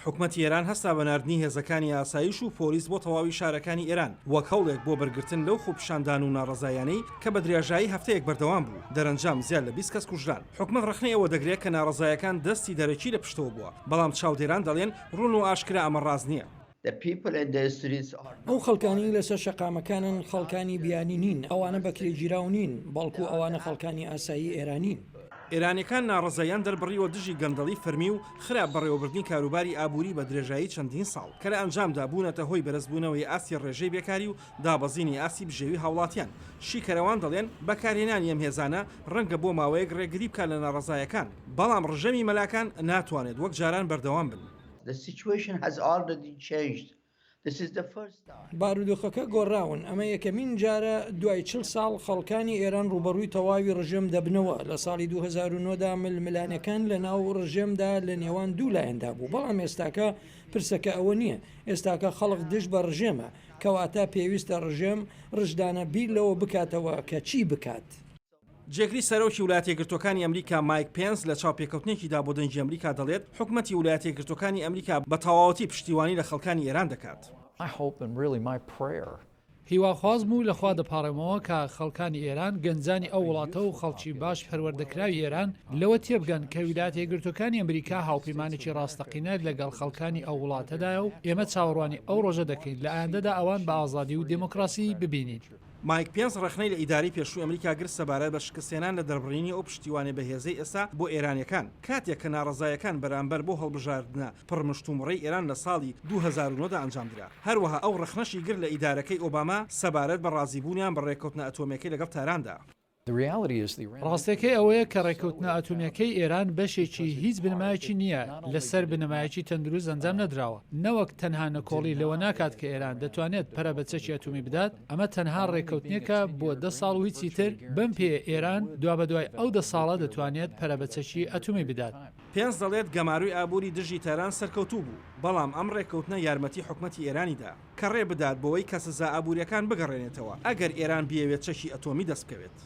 حکومەتی ئێران هەستا بە ناردنی هێزەکانی ئاسایش و پۆلیس بۆ تەواوی شارەکانی ئێران وەک هەوڵێک بۆ بەرگرتن لەو خۆپیشاندان و ناڕەزاییانەی کە بە درێژایی هەفتەیەک بەردەوام بوو، دەرەنجام زیاد لە 20 کەس کوژران. حکومەت ڕەخنەی ئەوە دەگرێت کە ناڕەزایەکان دەستی دەرەکی لە پشتەوە بووە، بەڵام چاودێران دەڵێن ڕوون و ئاشکرا ئەمە ڕاست نییە. ئەو خەڵکانەی لەسەر شەقامەکانن خەڵکانی بیانی نین، ئەوانە بەکرێگیراو نین، بەڵکو ئەوانە خەڵکانی ئاسایی ئێرانین. ئێرانیەکان ناڕەزاییان دەربڕیوە دژی گەندەڵی فەرمی و خراپ بەڕێوەبردنی کاروباری ئابووری بە درێژایی چەندین ساڵ، کە لە ئەنجامدا بوونەتە هۆی بەرزبوونەوەی ئاستی ڕێژەی بێکاری و دابەزینی ئاستی بژێوی هاوڵاتیان. شیکەرەوان دەڵێن بەکارهێنانی ئەم هێزانە ڕەنگە بۆ ماوەیەک ڕێگری بکات لە ناڕەزایەکان، بەڵام ڕژێمی مەلاکان ناتوانێت وەک جاران بەردەوام بن. The situation has already changed. This is the first time. بارودۆخەکە گۆڕاون، ئەمە یەکەمین جارە دوای 40 ساڵ خەڵکانی ئێران ڕووبەڕووی تەواوی ڕژێم دەبنەوە، لە ساڵی 2009 دا ململانێکان لە ناو ڕژێمدا لە نێوان دوو لایەندا بوو، بەڵام ئێستاکە پرسەکە ئەوە نییە، ئێستاکە خەڵک دژ بە ڕژێمە، کەواتە پێویستە ڕژێم ڕژدانە بیر لەوە بکاتەوە کە چی بکات. جێگری سەرۆکی ولایەتیەکگرتووەکانی ئەمریکا مایک پێنس لە چاوپێکەوتنێکیدا بۆ دەنگی ئەمریکا دەڵێت حکومەتی ولایەتیەکگرتووەکانی ئەمریکا بە تەواوەتی پشتیوانی لە خەڵکانی ئێران دەکات. هیواخوازم و لە خوا دەپاڕێمەوە کە خەڵکانی ئێران، گەنجانی ئەو وڵاتە و خەڵکی باش پەروەردەکراوی ئێران لەوە تێبگەن کە ویلایەتە یەکگرتووەکانی ئەمریکا هاوپەیمانێکی ڕاستەقینە لەگەڵ خەڵکانی ئەو وڵاتەدایە و ئێمە چاوەڕوانی ئەو ڕۆژە دەکەین لە ئایندەدا ئەوان بە ئازادی و دێمۆکڕاسی ببینین. مایک پێنس ڕەخنەی لە ئیدارەی پێشووی ئەمریکا گرت سەبارەت بە شکستهێنان لە دەربڕینی ئەو پشتیوانیە بەهێزەی ئێستا بۆ ئێرانیەکان کاتێک کە ناڕەزایەکان بەرامبەر بەو هەڵبژاردنە پڕ مشتومڕەی ئێران لە ساڵی 2009 دا ئەنجامدرا. هەروەها ئەو ڕەخنەشی گرت لە ئیدارەکەی ئۆباما سەبارەت بە ڕازیبوونیان بە ڕێککەوتنە ئەتۆمیەکەی لەگەڵ تاراندا. ڕاستیەکەی ئەوەیە کە ڕێککەوتنە ئەتۆمیەکەی ئێران بەشێکی هیچ بنەمایەکی نییە، لەسەر بنەمایەکی تەندروست ئەنجام نەدراوە. نەوەک تەنها نکۆڵی لەوە ناکات کە ئێران دەتوانێت پەرە بە چەکی ئەتۆمی بدات، ئەمە تەنها ڕێککەوتنێکە بۆ دە ساڵ و هیچی تر، بەم پێیە ئێران دوابەدوای ئەو دە ساڵە دەتوانێت پەرە بە چەکی ئەتۆمی بدات. پێنس دەڵێت گەمارۆی ئابووری دژی تاران سەرکەوتوو بوو، بەڵام ئەم ڕێککەوتنە یارمەتی حکومەتی ئێرانی دا. کە ڕێ بدات بەوەی کە سزا ئابوورییەکان بگەڕێنێتەوە ئەگەر ئێران بیەوێت چەکی ئەتۆمی دەست بکەوێت.